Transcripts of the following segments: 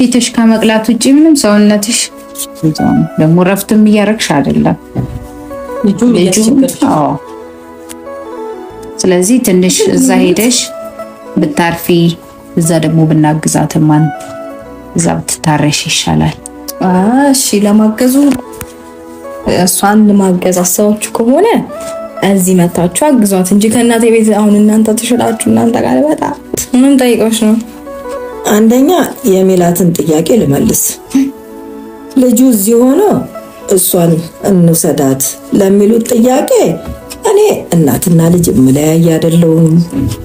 ፊትሽ ከመቅላት ውጭ ምንም ሰውነትሽ ደግሞ ረፍትም እያረግሽ አይደለም። ልጁ አዎ። ስለዚህ ትንሽ እዛ ሄደሽ ብታርፊ፣ እዛ ደግሞ ብናግዛትማን እዛ ብትታረሽ ይሻላል። እሺ፣ ለማገዙ እሷን ለማገዝ አሰባችሁ ከሆነ እዚህ መታችሁ አግዟት እንጂ ከእናቴ ቤት አሁን እናንተ ትሽላችሁ እናንተ ጋር በጣም ምን ጠይቀሽ ነው? አንደኛ የሜላትን ጥያቄ ልመልስ። ልጁ እዚህ ሆኖ እሷን እንውሰዳት ለሚሉት ጥያቄ እኔ እናትና ልጅ የምለያይ አይደለሁም።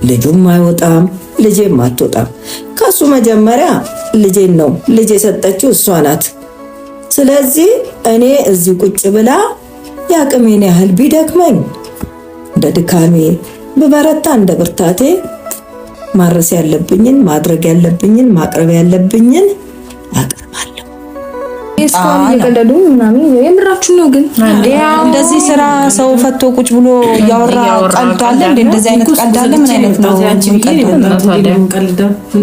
ልጁም አይወጣም፣ ልጄም አትወጣም። ከሱ መጀመሪያ ልጄን ነው ልጅ የሰጠችው እሷ ናት። ስለዚህ እኔ እዚህ ቁጭ ብላ የአቅሜን ያህል ቢደክመኝ እንደ ድካሜ፣ ብበረታ እንደ ብርታቴ ማድረስ ያለብኝን፣ ማድረግ ያለብኝን፣ ማቅረብ ያለብኝን አቅርባለሁ። እስካሁን እየቀለዱ ምናምን የምራችሁ ነው ግን እንደዚህ ስራ ሰው ፈቶ ቁጭ ብሎ እያወራ ቀልድ አለ እንዴ? እንደዚህ አይነት ቀልድ አለ? ምን አይነት ነው?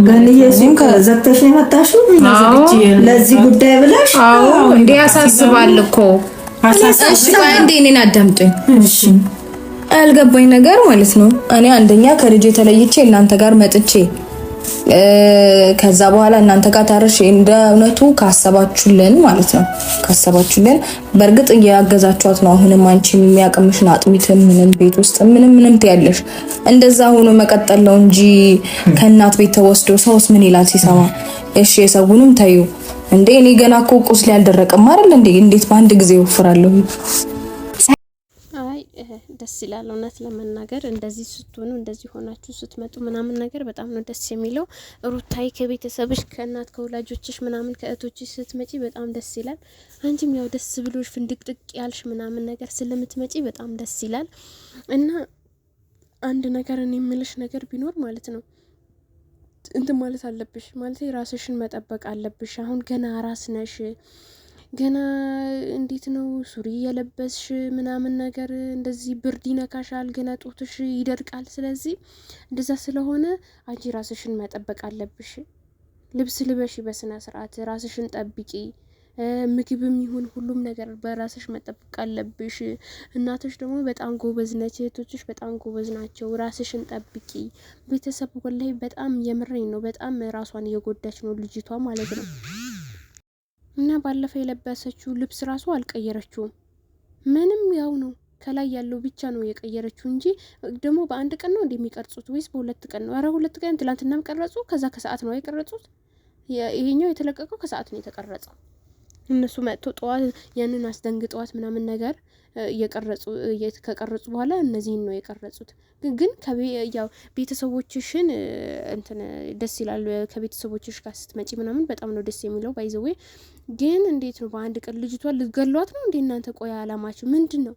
ገንዬ እሱን ዘግተሽ ነው የመጣሽው ለዚህ ጉዳይ ብለሽ? አዎ፣ እንዴ ያሳስባል እኮ። እሺ ቆይ አንዴ እኔን አዳምጡኝ። ያልገባኝ ነገር ማለት ነው እኔ አንደኛ ከልጄ ተለይቼ እናንተ ጋር መጥቼ ከዛ በኋላ እናንተ ጋር ታርሼ እንደ እውነቱ ካሰባችሁልን ማለት ነው ካሰባችሁልን፣ በእርግጥ እያገዛችኋት ነው። አሁንም አንቺን የሚያቅምሽን አጥሚትም ምንም ቤት ውስጥ ምንም ምንም ትያለሽ። እንደዛ ሆኖ መቀጠል ነው እንጂ ከእናት ቤት ተወስዶ ሰውስ ምን ይላል ሲሰማ? እሺ የሰውንም ተዩ እንዴ፣ እኔ ገና እኮ ቁስሌ አልደረቀም አይደል እንዴ? እንዴት በአንድ ጊዜ ወፍራለሁ? አይ ደስ ይላል። እውነት ለመናገር እንደዚህ ስትሆኑ፣ እንደዚህ ሆናችሁ ስትመጡ ምናምን ነገር በጣም ነው ደስ የሚለው። ሩታይ ከቤተሰብሽ፣ ከእናት ከወላጆችሽ ምናምን ከእህቶችሽ ስትመጪ በጣም ደስ ይላል። አንቺም ያው ደስ ብሎሽ ፍንድቅድቅ ያልሽ ምናምን ነገር ስለምትመጪ በጣም ደስ ይላል። እና አንድ ነገር እኔ የምልሽ ነገር ቢኖር ማለት ነው እንትን ማለት አለብሽ፣ ማለት ራስሽን መጠበቅ አለብሽ። አሁን ገና ራስ ነሽ፣ ገና እንዴት ነው ሱሪ የለበስሽ ምናምን ነገር እንደዚህ ብርድ ይነካሻል፣ ገና ጡትሽ ይደርቃል። ስለዚህ እንደዛ ስለሆነ አንቺ ራስሽን መጠበቅ አለብሽ። ልብስ ልበሺ በስነ ስርዓት፣ ራስሽን ጠብቂ። ምግብም ይሁን ሁሉም ነገር በራስሽ መጠበቅ አለብሽ። እናቶች ደግሞ በጣም ጎበዝ ነች፣ እህቶችሽ በጣም ጎበዝ ናቸው። ራስሽን ጠብቂ። ቤተሰብ ወላሂ በጣም የምሬን ነው፣ በጣም ራሷን እየጎዳች ነው ልጅቷ ማለት ነው። እና ባለፈው የለበሰችው ልብስ ራሱ አልቀየረችውም። ምንም ያው ነው፣ ከላይ ያለው ብቻ ነው የቀየረችው እንጂ ደግሞ በአንድ ቀን ነው እንደሚቀርጹት ወይስ በሁለት ቀን ነው? ኧረ 2 ቀን፣ ትላንትናም ቀረጹ። ከዛ ከሰዓት ነው የቀረጹት። ይሄኛው የተለቀቀው ከሰዓት ነው የተቀረጸው። እነሱ መጥቶ ጠዋት ያንን አስደንግጠዋት ምናምን ነገር እየቀረጹ ከቀረጹ በኋላ እነዚህን ነው የቀረጹት። ግን ያው ቤተሰቦችሽን እንትን ደስ ይላል። ከቤተሰቦችሽ ጋር ስትመጪ ምናምን በጣም ነው ደስ የሚለው። By the way ግን እንዴት ነው በአንድ ቀን ልጅቷን ልትገሏት ነው እንዴ እናንተ? ቆይ አላማችሁ ምንድን ነው?